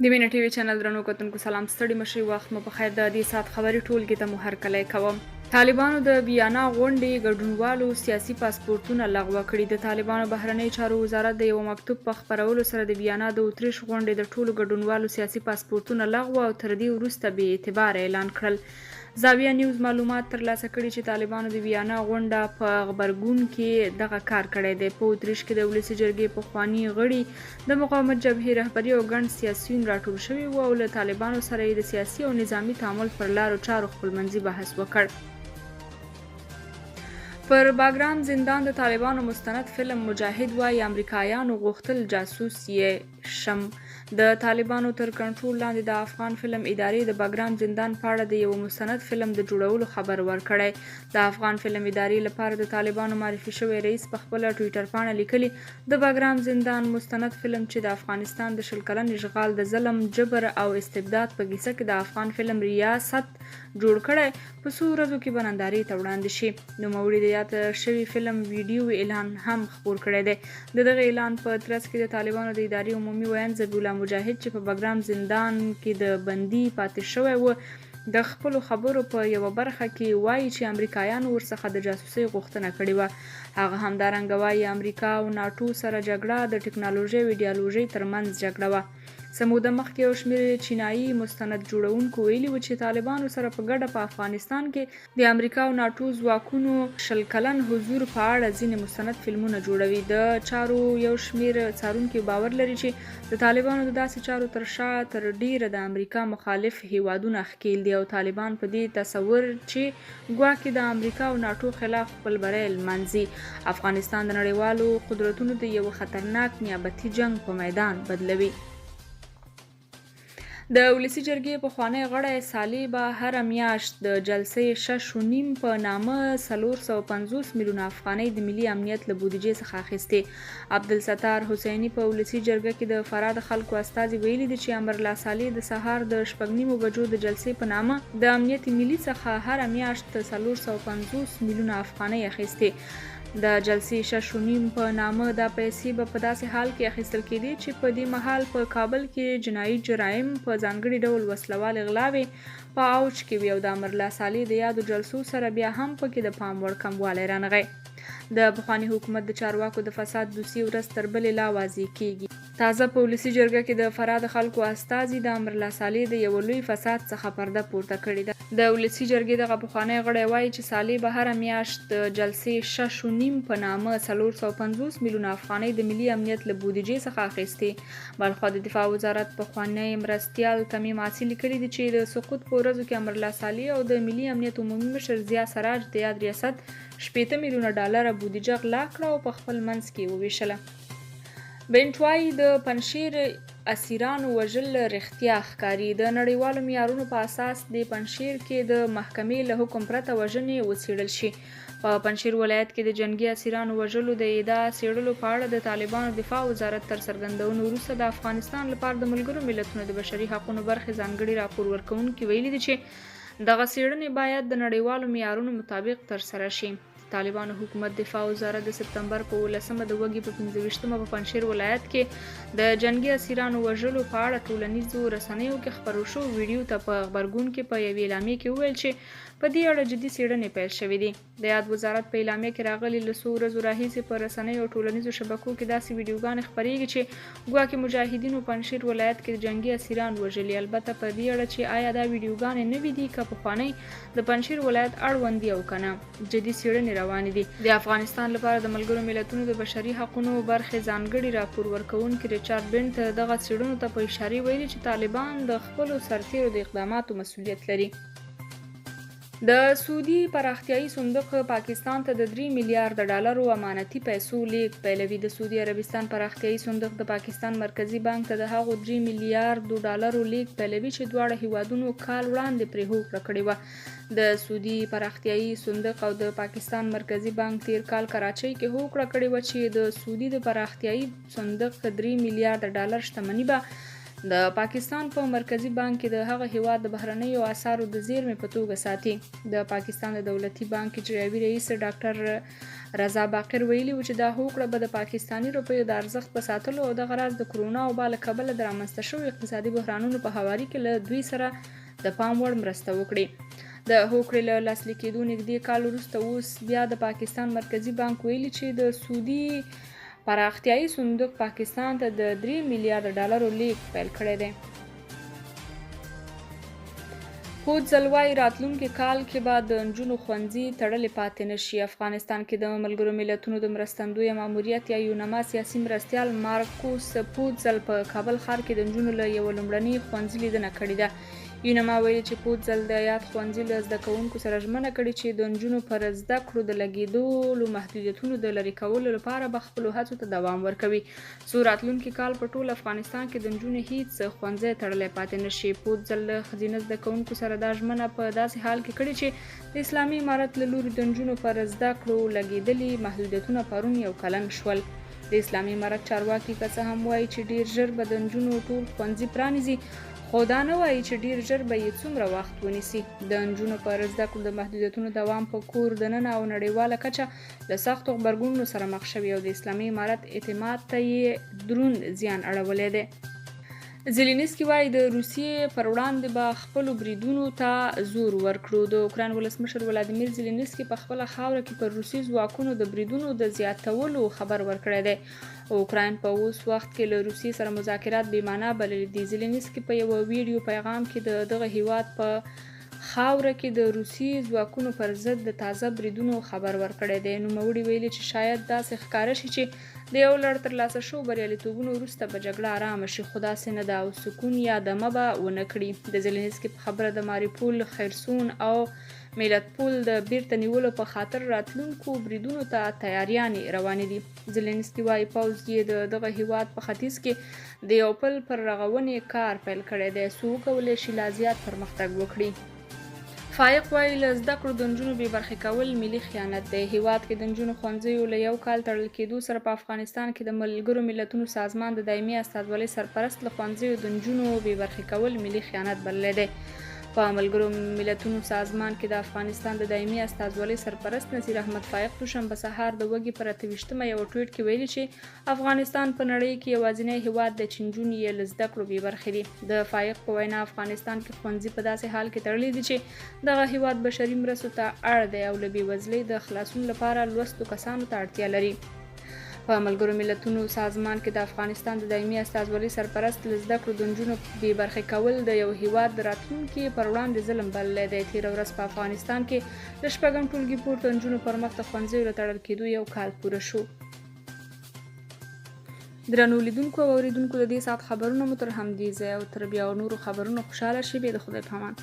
د مینه ټي وي چینل درنو کتونکو سلام، ستړي مشي، وخت مو په خیر. د دې ساعت خبري ټولګې ته مو هرکلی کوم. طالبانو د ویانا غونډې ګډونوالو سیاسي پاسپورتونه لغوه کړي. د طالبانو بهرنیو چارو وزارت د یوه مکتوب په خپرولو سره د ویانا د اتریش غونډې د ټولو ګډونوالو سیاسي پاسپورتونه لغوه او تر دې وروسته بې اعتباره اعلان کړل. زاویه نیوز معلومات ترلاسه کړي چې طالبانو د ویانا غونډه په غبرګون کې دغه کار کړی دی. په اتریش کې د ولسي جرګې پخواني غړي، د مقاومت جبهې رهبري او ګڼ سیاسیون راټول شوي وو او له طالبانو سره یې د سیاسي او نظامي تعامل پر لارو چارو خپلمنځي بحث وکړ. پر باګرام زندان د طالبانو مستند فلم، مجاهد وايي امریکایانو غوښتل جاسوس یې شم. د طالبانو تر کنټرول لاندې د افغان فلم ادارې د بګرام زندان په اړه د یوه مستند فلم د جوړولو خبر ورکړی. د افغان فلم ادارې لپاره د طالبانو معرفي شوی رئیس په خپله ټویټر پاڼه لیکلي، د بګرام زندان مستند فلم چې د افغانستان د 20 کلن اشغال د ظلم، جبر او استبداد په کیسه کې د افغان فلم ریاست جوړ کړی، په څو ورځو کې به نندارې ته وړاندې شي. نوموړي د یاد شوي فلم ویډیو اعلان هم خپور کړی دی. د دغه اعلان په ترڅ کې د طالبانو د ادارې عمومي ویاند ذبیح الله مجاهد چې په بګرام زندان کې د بندي پاتې شوی و، د خپلو خبرو په یوه برخه کې وايي چې امریکایانو ورڅخه د جاسوسۍ غوښتنه کړې وه. هغه همدارنګه وايي، امریکا او ناټو سره جګړه د ټکنالوژۍ او ایډیالوژۍ ترمنځ جګړه وه. څه موده مخکې یو شمېر چینايي مستند جوړونکو ویلي و چې طالبانو سره په ګډه په افغانستان کې د امریکا او ناټو ځواکونو 20 کلن حضور په اړه ځینې مستند فلمونه جوړوي. د چارو یو شمېر څارونکي باور لري چې د طالبانو د داسې چارو تر شا تر ډېره د امریکا مخالف هېوادونه ښکېل دي او طالبان په دې تصور چې ګواکې د امریکا او ناټو خلاف خپل بری لمانځي، افغانستان د نړیوالو قدرتونو د یوه خطرناک نیابتي جنګ په میدان بدلوي. د ولسي جرګې پخوانی غړی صالح به هره میاشت د جلسې 6.5 په نامه 450 میلیونه افغانۍ د ملي امنیت له بودیجې څخه اخیستې. عبدالستار حسیني په ولسي جرګه کې د فراه د خلکو استازي ویلي دي چې امرالله صالح د سهار د 6:30 بجو د جلسې په نامه د امنیت ملي څخه هره میاشت 450 میلیونه افغانۍ اخیستې. د جلسې 6.5 په نامه دا پیسې به په داسې حال کې اخیستل کېدې چې په دې مهال په کابل کې جنایي جرایم، په ځانګړي ډول وسلوالې غلاوې په اوج کې وي او د امرالله صالح د یادو جلسو سره بیا هم پکې د پام وړ کموالی رانغی. د پخواني حکومت د چارواکو د فساد دوسیې ورځ تر بلې لا واضح کیږي. تازه په ولسي جرګه کې د فراه د خلکو استازي د امرالله صالح د یوه لوی فساد څخه پرده پورته کړې ده. د ولسي جرګې دغه پخوانی غړی وايي چې صالح به هره میاشت د جلسې 6.5 په نامه 450 میلیونه افغانۍ د ملي امنیت له بودیجې څخه اخیستې. بلخوا د دفاع وزارت پخوانی مرستیال تمیم عاصي لیکلي دي چې د سقوط په ورځو کې امرالله صالح او د ملي امنیت عمومي مشر ضیا سراج د یاد ریاست 60 میلیونه ډالره بودیجه غلا کړه او په خپل منځ کې وویشله. بنټ وايي د پنجشیر اسیرانو وژل رښتیا ښکاري. د نړیوالو معیارونو په اساس د پنجشیر کې د محکمې له حکم پرته وژنې وڅېړل شي. په پنجشیر ولایت کې د جنګي اسیرانو وژلو د ادعا څېړلو په اړه د طالبانو دفاع وزارت تر څرګندونو وروسته د افغانستان لپاره د ملګرو ملتونو د بشري حقونو برخې ځانګړي راپور ورکوونکي ویلي دي چې دغه څېړنې باید د نړیوالو معیارونو مطابق ترسره شي. د طالبانو حکومت دفاع وزارت د سپتمبر په 17مه د وږي په 25مه په پنجشیر ولایت کې د جنګي اسیرانو وژلو په اړه ټولنیزو رسنیو کې خپرو شوو ویډیو ته په غبرګون کې په یوې اعلامیې کې وویل چې په دې اړه جدي څېړنې پیل شوې دي. د یاد وزارت په اعلامیه کې راغلي، له څو ورځو راهیسې په رسنیو او ټولنیزو شبکو کې داسې ویډیوګانې خپرېږي چې ګواکې مجاهدینو پنجشیر ولایت کې جنګي اسیران وژلي. البته په دې اړه چې آیا دا ویډیوګانې نوې دي که پخوانۍ، د پنجشیر ولایت اړوند دي او که نه، جدي څېړنې روانې دي. د افغانستان لپاره د ملګرو ملتونو د بشري حقونو برخې ځانګړي راپور ورکوونکي ریچارډ بنټ دغه څېړنو ته په اشارې ویلي چې طالبان د خپلو سرتېرو د اقداماتو مسوولیت لري. د سعودي پراختیايي صندوق پاکستان ته د 3 میلیارد ډالرو امانتي پیسو لیږد پیلوي. د سعودي عربستان پراختیايي صندوق د پاکستان مرکزي بانک ته د هغو 3 میلیاردو ډالرو لیږد پیلوي چې دواړه هیوادونو کال وړاندې پرې هوکړه کړې وه. د سعودي پراختیايي صندوق او د پاکستان مرکزي بانک تیر کال کراچۍ کې هوکړه کړې وه چې د سعودي د پراختیايي صندوق 3 میلیارد ډالر شتمني به د پاکستان په مرکزي بانک کې د هغه هیواد د بهرنیو اسعارو د زیرمې په توګه ساتي. د پاکستان د دولتي بانک اجرایوي رئیس ډاکټر رضا باقر ویلي و چې دا هوکړه به د پاکستاني روپیو د ارزښت په ساتلو او دغه راز د کرونا وبا له کبله د رامنځته شویو اقتصادي بحرانونو په هواري کې له دوی سره د پام وړ مرسته وکړي. د هوکړې له لاسلیکېدو نږدې کال وروسته اوس بیا د پاکستان مرکزي بانک ویلي چې د سعودي پراختیايي صندوق پاکستان ته د 3 میلیارډ ډالرو لیږد پیل کړی دی. پوتزل وايي راتلونکي کال کې به د نجونو ښوونځي تړلې پاتې نه شي. افغانستان کې د ملګرو ملتونو د مرستندوی ماموریت یا یونما سیاسي مرستیال مارکوس پوتزل په کابل ښار کې د نجونو له یوه لومړني ښوونځي لیدنه کړې ده. یونما ویلي چې پوتزل د یاد ښوونځي له زده کوونکو سره ژمنه کړې چې د نجونو پر زده کړو د لګېدلو محدودیتونو د لرې کولو لپاره به خپلو هڅو ته دوام ورکوي څو راتلونکي کال په ټول افغانستان کې د نجونو هیڅ ښوونځی تړلی پاتې نه شي. پوتزل له ښځینه زده کوونکو سره دا ژمنه په داسې حال کې کړې چې د اسلامي امارت له لوري د نجونو پر زده کړو لګېدلي محدودیتونه پرون یو کلن شول. د اسلامي امارت چارواکي که څه هم وايي چې ډېر ژر به د نجونو ټول ښوونځي پرانیزي، خو دا نه وايي چې ډېر ژر به یې څومره وخت ونیسي. د نجونو پر زده کړو د محدودیتونو دوام په کور دننه او نړیواله کچه له سختو غبرګونونو سره مخ شوی او د اسلامي امارت اعتماد ته یې دروند زیان اړولی دی. زیلینسکي وايي، د روسیې پر وړاندې به خپلو بریدونو ته زور ورکړو. د اوکراین ولسمشر ولادیمیر زیلینسکي په خپله خاوره کې پر روسي ځواکونو د بریدونو د زیاتولو خبر ورکړی دی. اوکراین په اوس وخت کې له روسیې سره مذاکرات بې معنا بللي دي. زیلینسکي په یوه ویډیو پیغام کې د دغه هیواد په خاوره کې د روسي ځواکونو پر ضد د تازه بریدونو خبر ورکړی دی. نوموړي ویلي چې شاید داسې ښکاره شي چې د یو لړ ترلاسه شوو بریالیتوبونو وروسته به جګړه ارامه شي، خو داسې نه ده او سکون یا دمه به ونه کړي. د زیلینسکي په خبره د ماریپول، خیرسون او میلتپول د بیرته نیولو په خاطر راتلونکو بریدونو ته تیاریانې روانې دي. زیلینسکي وايي پوځ یې د دغه هیواد په ختیځ کې د یو پل پر رغونې کار پیل کړی دی څو وکولی شي لا زیات پرمختګ وکړي. فایق وايي، له زده کړو د نجونو بې برخې کول ملي خیانت دی. هېواد کې د نجونو ښوونځیو له یو کال تړل کېدو سره په افغانستان کې د ملګرو ملتونو سازمان د دایمي استازولۍ سرپرست له ښوونځیو د نجونو بې برخې کول ملي خیانت بللی دی. په ملګرو ملتونو سازمان کې د افغانستان د دایمي استازولۍ سرپرست نصیر احمد فایق دوشنبه سهار د وږي پر 28 مه یوه ټویټ کې ویلي چې افغانستان په نړۍ کې یوازینی هیواد دی چې نجونې یې له زده کړو بې برخې دي. د فایق په وینا افغانستان کې ښوونځي په داسې حال کې تړلي دي چې دغه هیواد بشري مرستو ته اړ دی او له بېوزلۍ د خلاصون لپاره لوستو کسانو ته اړتیا لري. په ملګرو ملتونو سازمان کې د افغانستان د دایمي استازولۍ سرپرست له زده کړو د نجونو بې برخې کول د یو هیواد د راتلونکي پر وړاندې ظلم بللی دی. تېره ورځ په افغانستان کې له شپږم ټولګي پورته نجونو پر مخ د ښوونځیو له تړل کېدو یو کال پوره شو. درنو لیدونکو او اوریدونکو، د دې ساعت خبرونه مو تر همدې ځایه او تر بیا نورو خبرونو خوشاله شیبې د خدای په امان.